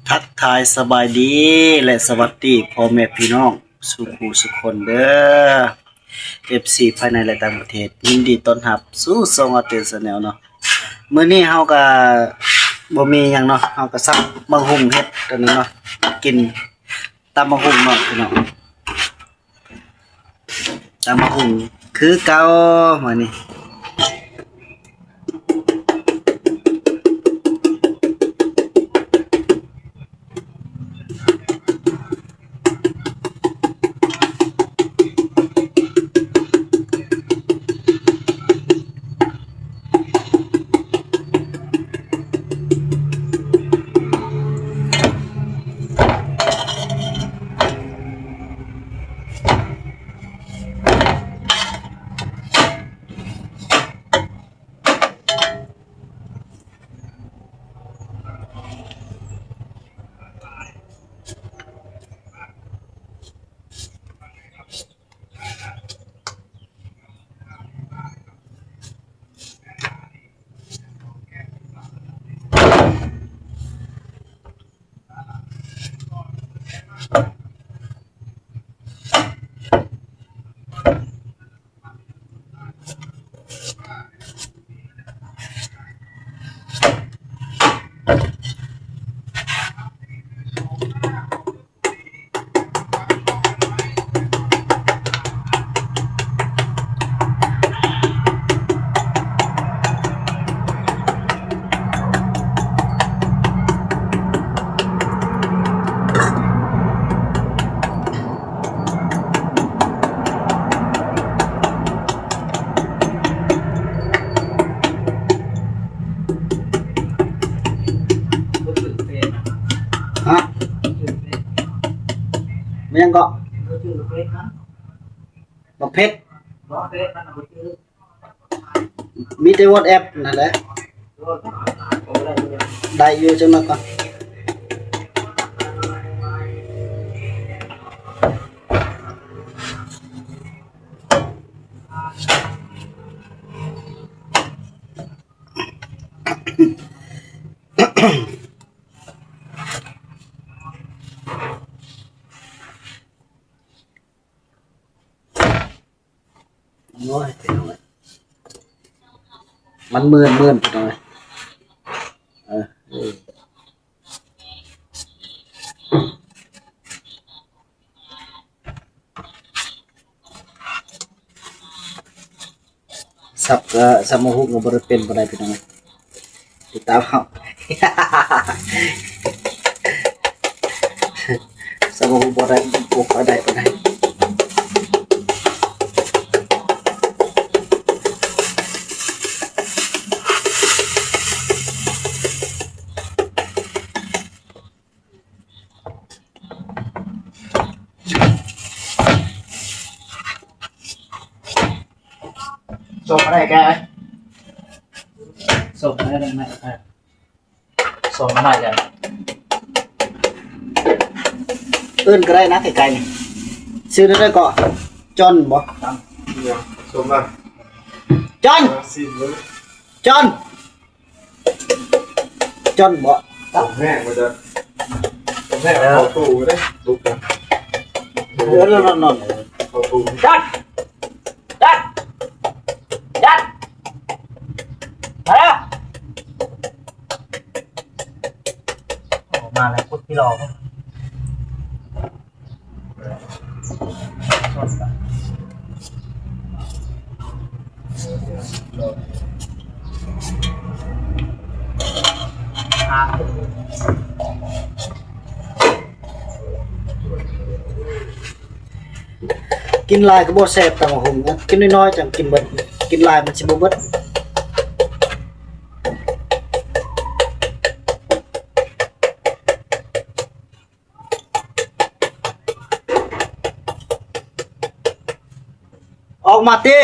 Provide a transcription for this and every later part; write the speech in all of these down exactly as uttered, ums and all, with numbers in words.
ทักทายสบายดีและสวัสดีพ่อแม่พี่น้องสู่ผู้สู่คนเด้อ เอฟซี ภายในและต่างประเทศ ยินดีต้อนรับสู่ช่องอาเตียนแชนแนลเนาะ มื้อนี้เฮาก็บ่มีหยังเนาะ เฮาก็สับบักหุ่งเฮ็ดอันนี้เนาะ กินตำบักหุ่งเนาะพี่น้อง ตำบักหุ่งคือเก่ามื้อนี้ ฮะ มันยังเกาะ บักเพชร มีแต่วอทแอปนั่นแหละ ได้อยู่จังนั้นก่อน โอ้ย พี่น้องเอ้ย มันมืนๆ พี่น้องเอ้ย เออ เออ สับก็ สับมะฮุ่งก็บ่ได้เป็นปานใดพี่น้อง ติดตามเฮา สับมะฮุ่งบ่ได้ บ่ค่อยได้ปานใด ส่งอะไรแก ส่งอะไรได้ไหมครับ ส่งอะไรกัน เอิ้นก็ได้นะ ไกลๆ นี่ ชื่อได้ก็ จอนบ่ เนี่ย ส่งมา จอน มาซิมเลย จอน จอนบ่ ผมแห้งมาจะ ผมแห้งเอาเข้าตู้ไว้เลยลุกนะ เดี๋ยวๆๆๆ เข้าตู้ จอน จอน จอน มาแล้ว มาแล้ว โคตรที่รอ กินหลายก็บ่แซ่บ ตำบักหุ่งนะ กินน้อยๆ จั่งกินเบิด กินหลายมันสิบ่เบิด ออกมาติ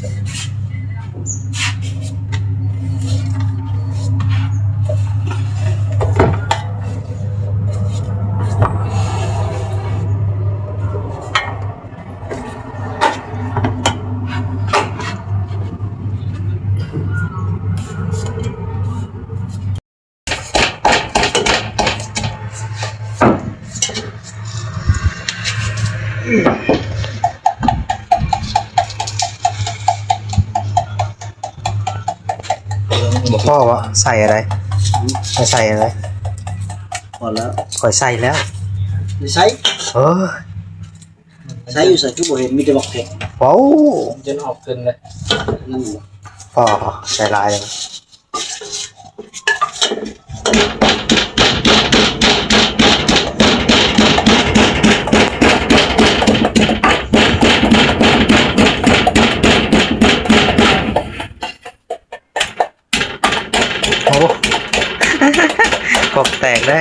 บ่พอวะ ใส่อะไร ไม่ใส่อะไร พอแล้ว ข่อยใส่แล้ว ไม่ใส่ เออ ใส่อยู่ใส่ คือบ่เห็น มีแต่บักเผ็ด ว้าว จนออกขึ้นเลย นั่นแหละ พอ ใส่หลายแล้ว โอ้ กบแตกได้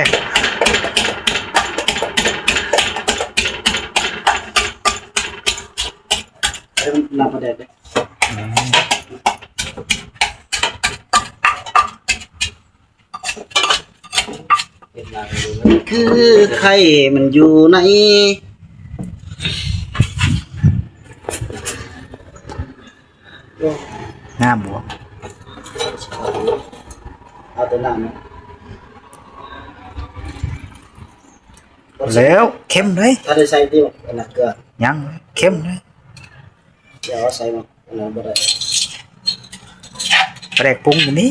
เอ้ย มันน้ำปลาแดกเด้ อืม คือไข่มันอยู่ใน งามบ่ เอาแต่น้ำนะ แล้วเข้มเลย ถ้าได้ใส่ที่อันนั้นเกลือ ยัง เข้มเลย เดี๋ยวเอาใส่มา อันนั้นบ่ได้ ปลาแดกปรุงก็มี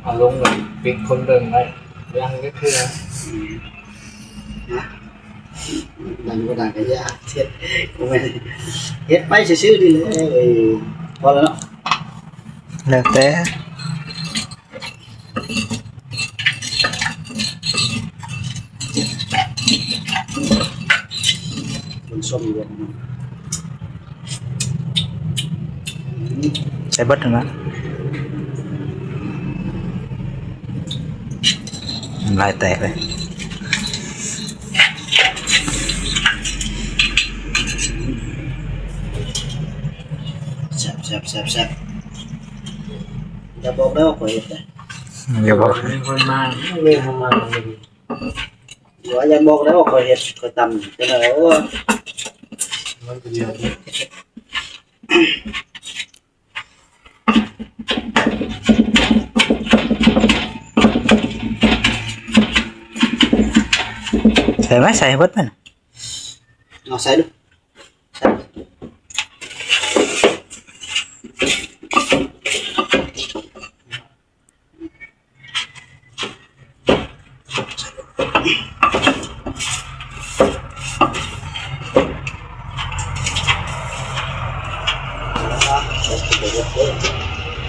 เอาลงเลย ปิดคนเบิ่งไว้ ยังก็คือ นะ ดังบ่ดังก็อย่าเฮ็ด บ่แม่น เฮ็ดไปซื่อๆนี่แหละ เออ พอแล้วเนาะ แล้วแต่ มันส้มอยู่บ่ ใส่เบิดนั่นละ น้ำลายแตกเลย แซ่บแซ่บแซ่บแซ่บ อย่าบอกได้ว่าข่อยเฮ็ดนะ อย่าบอก มีคนมา มีคนมา อย่าบอกได้ว่าข่อยเฮ็ด ข่อยตำจังได๋ โอ้ มันเป็นเรื่อง ใส่ไหม ใส่ให้เบิดมัน เอาใส่ดู ใส่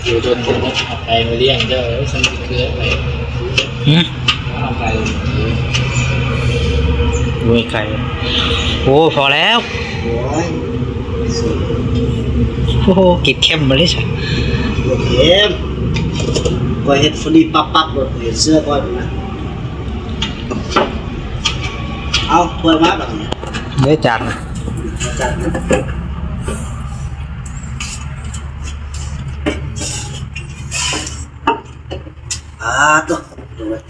อยู่จนถึงเอาไปมาเลี้ยงเด้อ ฉันสิเกลือไป หืม เอาไป โอ้ย ไก่ โอ้ พอแล้ว โอ้ย โอ้โห กินเข้มมาเลยสิ บ่เข้ม ข่อยเฮ็ดพอดีปั๊บๆ โลด เฮ็ดเสื้อข่อยนะ เอาถ้วยมาบัดนี้ เด้อจาน จาน อ่า ตัว ดูเลย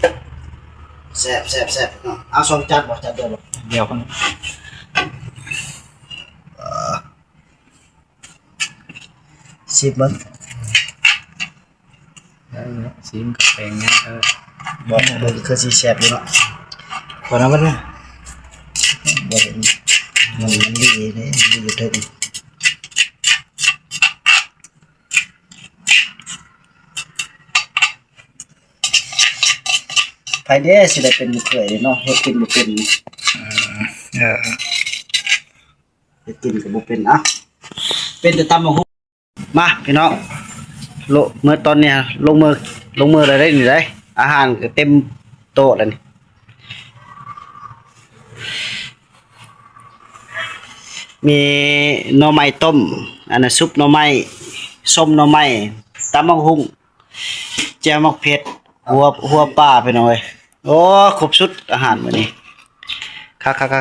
แซ่บแซ่บแซ่บเนาะ เอาสองจานบ่ จานเดียวบ่ เดียวกัน เอ่อ ซิมเบิ่ง เออ ซิมกับแป้งเนี่ย เออ บ่ เบิ่งคือสิแซ่บอยู่เนาะ ขอน้ำมันนะ บ่เห็น มัน มันดีเด้ มันดีอยู่เด้ ไผเด้สิได้เป็นลูกเขยเนาะ เฮ็ดกินบ่เป็น อืม เออ เฮ็ดกินก็บ่เป็น อ่ะ เป็นแต่ตำบักหุ่ง มาพี่น้อง โละ เมื่อตอนเนี้ย ลงมือ ลงมือเลยได้นี่ได้ อาหารก็เต็มโต๊ะแล้วนี่ มีหน่อไม้ต้ม อันนั้นซุปหน่อไม้ ส้มหน่อไม้ ตำบักหุ่ง แจ่วหมากเผ็ด หัว หัวปลา พี่น้องเอ้ย โอ้ ครบชุดอาหารมื้อนี้ คักๆๆๆ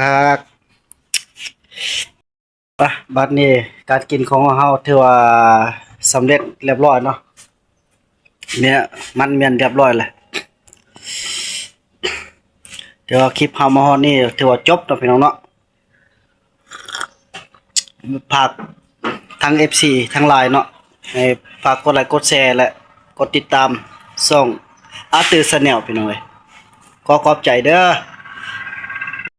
อ่ะ บัดนี้การกินของเฮาถือว่าสำเร็จเรียบร้อยเนาะ เนี่ย มันเมียนเรียบร้อยแล้ว ถือว่าคลิปเฮามาฮอดนี่ถือว่าจบเนาะพี่น้องเนาะ ฝากทั้ง เอฟซี ทั้งหลายเนาะ ให้ฝากกดไลค์กดแชร์และกดติดตามช่อง Arthur Channel พี่น้องเอ้ย ขอขอบใจเด้อ